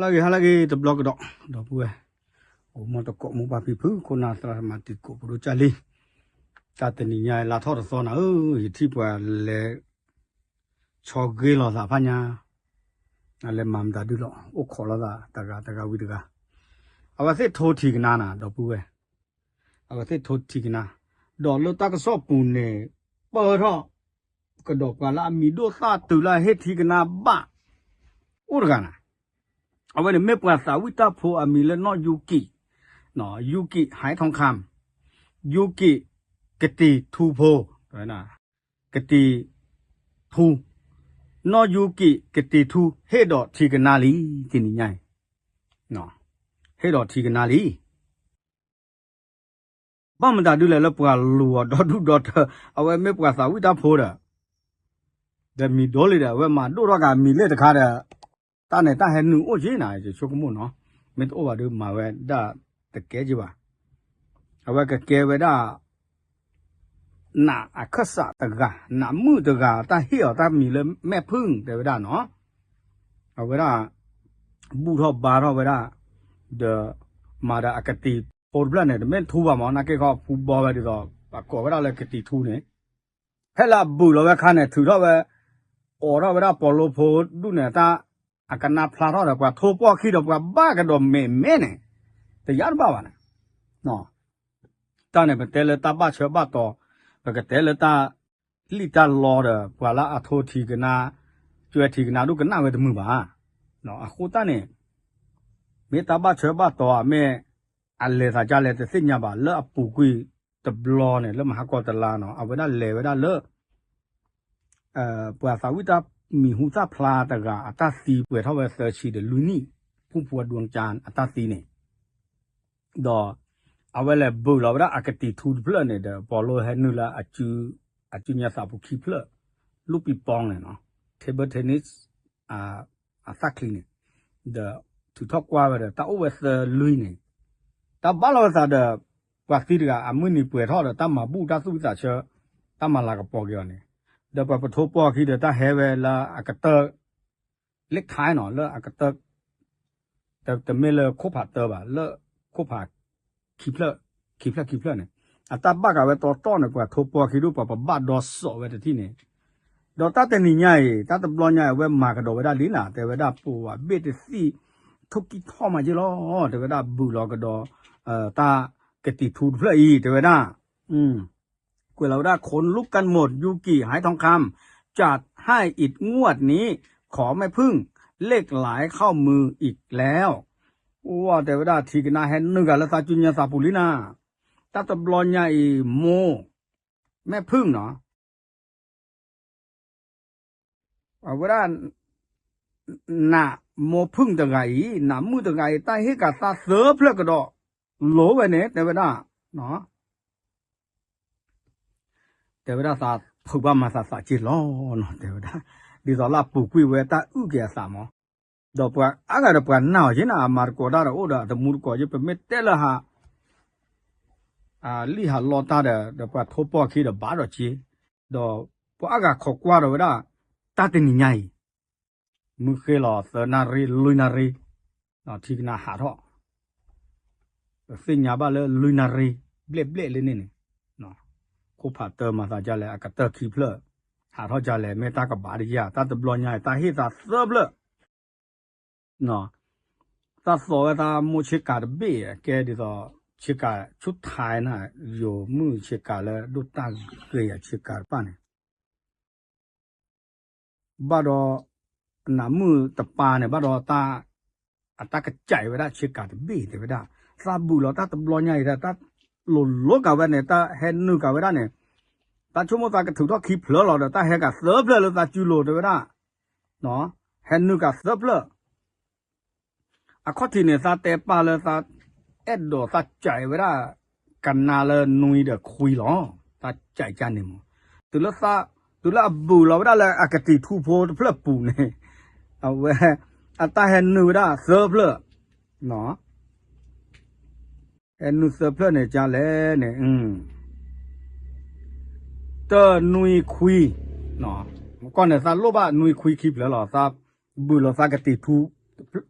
ဟါလၢအဂ့ၤ ဟါလၢအဂ့ၤ တဘျီကဒီး ဒီပုၢ်ဝဲၢ် အိၣ်မူတကိးမိၢ်ပၢ်ဖံဖု ခိၣ်နၢ်သရၣ်သမါတံၤသကိး ပဒိၣ်ကၢ်လံ, တၢ်တနံၤညါအံၤ လါထီၣ်တသီနၤဧၢ, ယထံၣ်ပှၤလဲၤ ဆီဂ့ၤလီၤသးဖးညါ, အလဲၤမၤမတၤဒုလီၤ အိၣ်ခိးလိာ်သးတဂၤတဂၤဝံၤတဂၤ, အဝဲသ့ၣ်ထိထံကနါနၤ ဒီပုၢ်ဝဲၢ်, အဝဲသ့ၣ်ထိထံကနါ, ဒီးလၢတၢ်ကစီၣ်ပူၤန့ၣ် ပၢၢ်ထီၣ် ကဒီးပှၤလၢအမံၤဒိၣ်သၣ်တုၤလၢအဟ့ၣ်ထံကနါဘၣ် အိၣ်တဂၤနၤ, အဝဲန့ၣ်မ့ၢ်ပှၤသးဝံၣ်တၢ်ဖိအမံၤလၢနီၢ်ယူကံး, ယူကံး ဟဲထီခၣ်, ယူကံး ကတံၤထူဖိ, ကတံၤထူ, နီၢ်ယူကံး ကတံၤထူ ဟ့ၣ်ဒီးထံကနါလံ, တနံၤညါအံၤ ဟ့ၣ်ဒီးထံကနါလံ. ဘၣ်မတၤဒုလဲၣ်လၢပှၤလူၤအီၤဒီဒူၣ်ဒီထၢ, အဝဲမ့ၢ်ပှၤသးဝံၣ်တၢ်ဖိဒီး, ဒီးမံၤဒိၣ်လံဒီး အဝဲမၤဒိၣ်ထီၣ်က့ၤမံၤလၢတခါဒီး, တၢ်န့ၣ်တၢ်ဟဲနုာ်အိၣ်က့နၤ ယဆိကမိၣ်နီၤ, မ့ၢ်တအိၣ်ဘၣ်ဒီးမၤဝဲဒၣ်တကဲက့ဘၣ်, အဝဲကကဲဝဲဒၣ် နးအခၢၣ်စးတဂၤ နးမုၣ်တဂၤ တၢ်ဟ့ၣ်အီၤတၢ်မံၤလၢမဲၣ်ဖုၣ်တဲဝဲဒၣ်နီၤ, အဝဲဒၣ် ဘူၣ်ထီၣ်ဘါထီၣ်ဝဲဒၣ်, ဒီးမၤဒီးအကတံၤဖိတဖျၢၣ်န့ၣ် တမ့ၢ်ထူဘၣ်မး နာ်က့ခီဖူဘီဝဲဒ်သိး ပှၤကိးဝဲဒၣ်လၢကတံၤထူန့ၣ်, ဖဲလၢအဘုးလီၤဝဲခါန့ၣ် ထုးထီၣ်ဝဲ, အိးထီၣ်ဝဲဒၣ်ပီၤလိဖိဒူၣ်န့ၣ် တၢ်အကနၣ်ဖျါထီၣ်ဒီး ပှၤထိပှီၢ်ခံဒီးပှၤဘၣ်ကဒီးမဲာ်မဲာ်န့ၣ်, တယါတဘၣ်ဘၣ်န့ၣ် တၢ်န့ၣ် ပတဲလၢတၢ်ဘၣ်ဆၢဘၣ်တီၤ, ပကတဲလၢတၢ်လံၣ်တၢ်လီဒီး ပှၤလၢအထိထံကနါ, ကွဲထံကနါဒိၣ်ကနၣ်ဝဲတမုာ်ဘၣ်. အဃိတၢ်န့ၣ် မ့ၢ်တၢ်ဘၣ်ဆၢဘၣ်တီၤဧါ မ့ၢ်အလဲၤသးဒ်လဲၣ်တသ့ၣ်ညါဘၣ် လၢအပူၤကွံာ်တဘျီန့ၣ် လၢမဟါကီတလါနီၤ အဝဲဒၣ်လဲၤဝဲဒၣ်လၢ ပှၤသးဝံၣ်တၢ်မံၤဟူသၣ်ဖျါတဂၤ အတၢ်သံပှဲၤထီၣ်ဝဲသၢဆံဒီးလွံၢ်နံၣ်, ဖူဖူအဒူအကၠါအတၢ်သံန့ၣ်, ဒီးအဝဲလဲၤဘုးလီၤဝဲဒၣ်အကတံၤထူတဖျၢၣ်န့ၣ်ဒီး ပီၤလိဟဲနုာ်လၢ အစုညါသးပူၤခံဖျၢၣ်, လူၢ်ပံၤပီန့ၣ်နီၤ, table tennis အသၣ်ချံန့ၣ်, ဒီးထုးထီၣ်ကွၢ်ဝဲဒီး တၢ်အိၣ်ဝဲသၢလွံၢ်န့ၣ်, တၢ်ဘၣ်လီၤဝဲသးဒီး ပှၤသံတဂၤ အမုၢ်နံၤပှဲၤထီၣ်ဒီး တၢ်မၤဘူၣ်တၢ်သူၣ်ဝံသးဆၢ, တၢ်မၤလၤကပီၤက့ၤအီၤန့ၣ်, ဒီးပှၤပထိပှီၢ်ခံဒီး တၢ်ဟဲဝဲလၢအကတၢၢ် လ့ၣ်ခါနီၤ လၢအကတၢၢ် တမ့ၢ်လၢခိၣ်ဖးတၢဘၣ် လၢခိၣ်ဖး ခံဖျၢၣ်, ခံဖျၢၣ်ခံဖျၢၣ်န့ၣ်, အတၢ်ဘၣ်ကးဝဲတီတီန့ၣ် ပှၤထိပှီၢ်ခံဒိၣ် ပှၤပဘၣ်ဒီစိာ်ဝဲတထံၣ်န့ၣ်, ဒီးတၢ်တနံၤညါအံၤ တၢ်တဘျီညါအံၤ အဝဲမၤကဒီးဝဲဒၣ်လံနၤ တဲဝဲဒၣ် ပိာ်ဝးဘ့ၣ်တသံၣ် ထိၣ်ကံၢ်ထီၣ်မးယ့ၢ်လီၤ တဲဝဲဒၣ် ဘုးလီၤကဒီး တၢ်ကတံၤထူတဖျၢၣ်အံၤ တဲဝဲဒၣ် ကွဲးလီၤဝဲဒၣ် คนลุกกันหมด ยูกิ หายทองคำ จัดให้อีกงวดนี้ ขอแม่ผึ้ง เลขหลายเข้ามืออีกแล้ว အိၣ်တဲဝဲဒၣ် ထံကနါဟဲနုာ်ကၤလၢသးစုညါသးပူၤလံနၤ, တၢ်တဘျီညါအံၤ မိၢ် แม่ผึ้งနီၤ အဝဲဒၣ် နးမိၢ်ဖုၣ်တဂၤအံၤ နးမုၣ်တဂၤအံၤ တၢ်ဟ့ၣ်ကၤသးသၢဖျၢၣ်ကဒီး လိၤဝဲန့ၣ် တဲဝဲဒၣ် တဲဝဲဒၣ်သးဖုးဘၣ်မၤသးသးက့ၤလီၤနီၤ တဲဝဲဒၣ် ဒ်သိးလၢအပူၤကွံာ်ဝဲတၢ်အုၣ်က့ၤအသးမး, ဒီးပှၤအါဂၤဒီးပှၤနာ်အီၤက့ၤနၤ အမၤသကိးတၢ်ဒီးအိၣ်ဒီးအတမူသကိးက့ၤ ပမ့ၢ်တဲလၢဟး အလံၣ်ဟးလီတၢ်ဒီး ဒီးပှၤထိပှီၢ်ခံဒီးဘၣ်ဒီးက့ၤ, ဒီးပှၤအါဂၤခိးကွၢ်ဒီးဝဲဒၣ် တၢ်တနံၤညါအံၤ မုၢ်ဃ့လီၤသၢနၣ်ရံၣ်လွံၢ်နၣ်ရံၣ် ထံကနါဟးထီၣ်, ပသ့ၣ်ညါဘၣ်လၢလွံၢ်နၣ်ရံၣ် ဘျဲၣ်ဘျဲၣ်လၢန့ၣ်န့ၣ်, ခိၣ်ဖးတၢမၤသးဒ်လဲၣ် အကတၢၢ်ခံဖျၢၣ် ဟးထီၣ်ဒ်လဲၣ် မ့ၢ်တၢ်ကဘၣ်တယၤ တၢ်တဘျီညါအံၤ တၢ်ဟ့ၣ်သးသၢဖျၢၣ် သးသိးဝဲသးမိၢ်ဆ့ကၤတဘ့ၣ် ကဲဒ်သိး ဆ့ကၤဆူၣ်ထါနၤ ယိၤမုၣ်ဆ့ကၤလၢဒိၣ်တၢ်ဂ့ၤယၤဆ့ကၤတပၣ်န့ၣ် ဘၣ်ဒီး နးမုၣ်တပၤန့ၣ် ဘၣ်ဒီးတၢ် အတၢ်ကစဲးဝဲဒၣ်ဆ့ကၤတဘ့ၣ်တဲဝဲဒၣ် သးဘုးလီၤတၢ်တဘျီညါအံၤ တၢ်လိၤလိၤကၤဝဲန့ၣ် တၢ်ဟဲနုာ်ကၤဝဲဒၣ်န့ၣ် တၢ်ဆိကမိၣ်သးကထုးထီၣ်ခံဖျၢၣ်လီၤဒီး တၢ်ဟဲကၤသၢဖျၢၣ်လၢသးစုလိၤတဲဝဲဒၣ် ဟဲနုာ်ကၤသၢဖျၢၣ် အခီၣ်ထံးန့ၣ် သးတဲပာ်လၢသးအဲၣ်ဒိးသးစဲးဝဲဒၣ် ကနါလၢနွံဒီးခွံလီၤ. သးစဲးကါန့ၣ်မး တုၤလၢသး တုၤလၢအဘုးလီၤဝဲဒၣ်လၢအကတံၤထူဖိတဖျၢၣ်ပူၤန့ၣ် အဝဲ အတၢ်ဟဲနုာ်ဝဲဒၣ်သၢဖျၢၣ် ဟဲနုာ်သၢဖျၢၣ်န့ၣ်ကါလဲၣ်န့ၣ် တၢနွံခွံ ကီၢ်န့ၣ် သးလိၣ်ဘၣ်နွံခွံခံဖျၢၣ်လီၤ. သးဘုးလီၤသးကတံၤထူ တဖျၢၣ်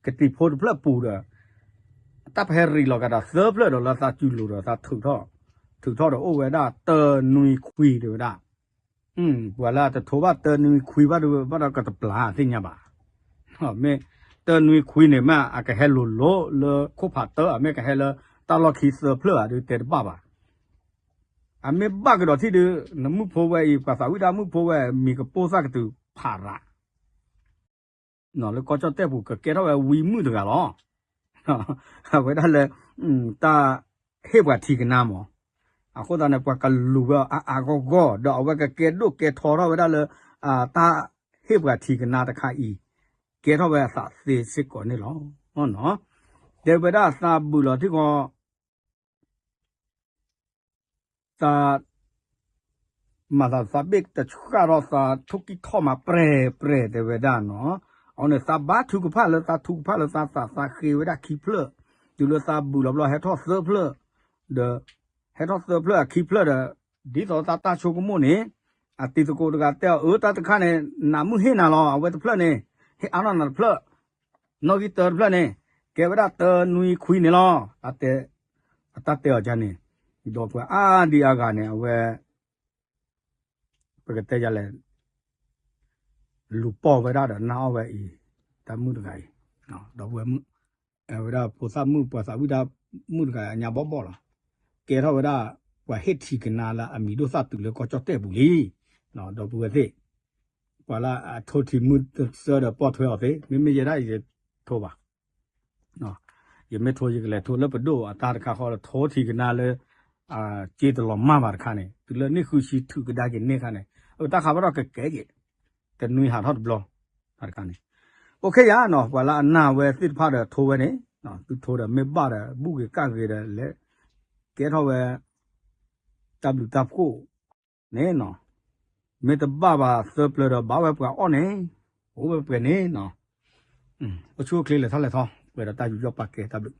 ကတံၤဖိတဖျၢၣ်ပူၤဒီး တၢ်ပဟဲရံးလီၤကဒီးသၢဖျၢၣ်ဒီးလၢသးစုလိၤဒီးသးထုးထီၣ်, ထုးထီၣ်ဒီးအိၣ်ဝဲဒၣ်တၢနွံခွံတဲဝဲဒၣ်, ပှၤလၢအတထိဘၣ်တၢနွံခွံဘၣ်ဒီး ဘၣ်ဒီးကတပျၢ်သ့ၣ်ညါဘၣ်, မ့ၢ်တၢနွံခွံန့ၣ် မ့ၢ်အကဟဲလိၤလိၤလၢခိၣ်ဖးတၢ အမ့ၢ်ကဟဲလၢတၢ်လီၢ်ခံသၢဖျၢၣ်ဧါဒုးတဲတဘၣ်ဘၣ်, အမ့ၢ်ဘၣ်ကဒီးထံၣ်ဒုး နမုၣ်ဖိဝဲအံၤ ပှၤသးဝံၣ်တၢ်မုၣ်ဖိဝဲ မံၤကပိၢ်သၣ်ကတုၤဖးရး လၢကီၢ်ကၠီၣ်တဲၣ်ပူၤကကဲထီၣ်ဝဲဝံမုၣ်တဂၤလီၤ. အဝဲဒၣ်လၢ တၢ်ဟ့ၣ်ပှၤထံကနါမး, အဃိသတးန့ၣ် ပှၤကလူၤဝဲအါအါဂီၢ်ဂီၢ် ဒီးအဝဲကကဲဒိၣ်ကဲထီထီၣ်ဝဲဒၣ်လၢ တၢ်ဟ့ၣ်ပှၤထံကနါတခါအံၤ ကဲထီၣ်ဝဲအသးသ့စ့ၢ်ကီးန့ၣ်လီၤ. တဲဝဲဒၣ်သးဘုၣ်လီၤထံဃီ သး မၤသးသးဘ့ၣ်တဆှၣ်ထီၣ်သးထိၣ်ကံၢ်ထီၣ်မး ပြဲၤပြဲၤတဲဝဲဒၣ်နီၤ, အဝဲန့ၣ် သးဘါထုကဖၣ်လၢသးထုကဖၣ်လၢသးသးသးဃ့ဝဲဒၣ်ခံဖျၢၣ်, တုၤလၢသးဘုၣ်လီၤဘျီဟဲထီၣ်သၢဖျၢၣ်, ဒီး ဟဲထီၣ်သၢဖျၢၣ်အခံဖျၢၣ်ဒီး ဒ်သိးသးတၢ်ဆိကမိၣ်န့ၣ် အတံၤသကိးတဂၤတဲအီၤ အၢ တၢ်တခါန့ၣ် နးမုၢ်ဟ့ၣ်နၤလီၤ, အဝဲတဖျၢၣ်န့ၣ် ဟ့ၣ်အါထီၣ်နၤတဖျၢၣ်, နီၣ်ဂံၢ်တၢတဖျၢၣ်န့ၣ် ကဲဝဲဒၣ်တၢနွံခွံန့ၣ်လီၤ. အတၢ်တဲအီၤဒ်န့ၣ်, ဒီးပှၤအါဒံအါဂၤန့ၣ် အဝဲ ပကတဲယၤလဲၣ်, လူၤပိာ်ဝဲဒၣ်ဒီးနာ်အီၤဝဲအံၤ, တၢ်မုၣ်တဂၤအံၤ, ဒီပုၢ်ဝဲၢ်မုၣ်, ဝဲဒၣ်ဖိသၣ်မုၣ် ပှၤသးဝံၣ်တၢ်မုၣ်တဂၤအညါဘီၣ်ဘီၣ်လီၤ. ကဲထီၣ်ဝဲဒၣ် ပှၤဟ့ၣ်ထံကနါလၢအမံၤဒိၣ်သၣ်တုၤလၢကီၢ်ကၠီၣ်တဲၣ်ပူၤလံ, ဒီပုၢ်ဝဲၢ်သ့ၣ်, ပှၤလၢအထိထံမုၢ်သၢဒီးပိာ်ထွဲအီၤသ့, မ့မ့ၢ်ယဲဒၣ်ယထိဘၣ် ယမ့ၢ်ထိယကလဲၤထိလၢပဒိၣ်အတၢ်တခါဃီဒီး ထိထံကနါလၢ က့တလီၤမၢ်ဘၣ်တခါန့ၣ် တုၤလၢနံၣ်ဃုဆံထုးကဒါက့ၤန့ၢ်ခါန့ၣ် အတၢ်ခးဘၣ်ထီၣ်ကကဲက့ၤ, တနွံဟးထီၣ်တဘျီ, တခါန့ၣ်, အိၣ်ခ့ယၤနီၤ ပှၤလၢအနာ်ဝဲသ့ၣ်တဖၣ်ဒီးထိဝဲန့ၣ်, သုထိဒီးမ့ၢ်ဘၣ်ဒီး ဘူၣ်ဂ့ၤကၣ်ဂ့ၤဒီးလဲၤ ကဲထီၣ်ဝဲ တၢ်ဘျုးတၢ်ဖှိၣ်န့ၣ်နီၤ, မ့ၢ်တဘၣ်ဘၣ်သၢပျၢၤဒီးဘၣ်ဝဲပှၤအီၣ်န့ၣ်, အိၣ်ဝဲပှဲၤန့ၣ်နီၤ, အိၣ်ဆူၣ်အိၣ်ချ့လဲၤထီၣ်လဲၤထီ ပှဲၤဒီးတၢ်ယူးယီၣ်ပာ်ကဲတၢ်ဘျုး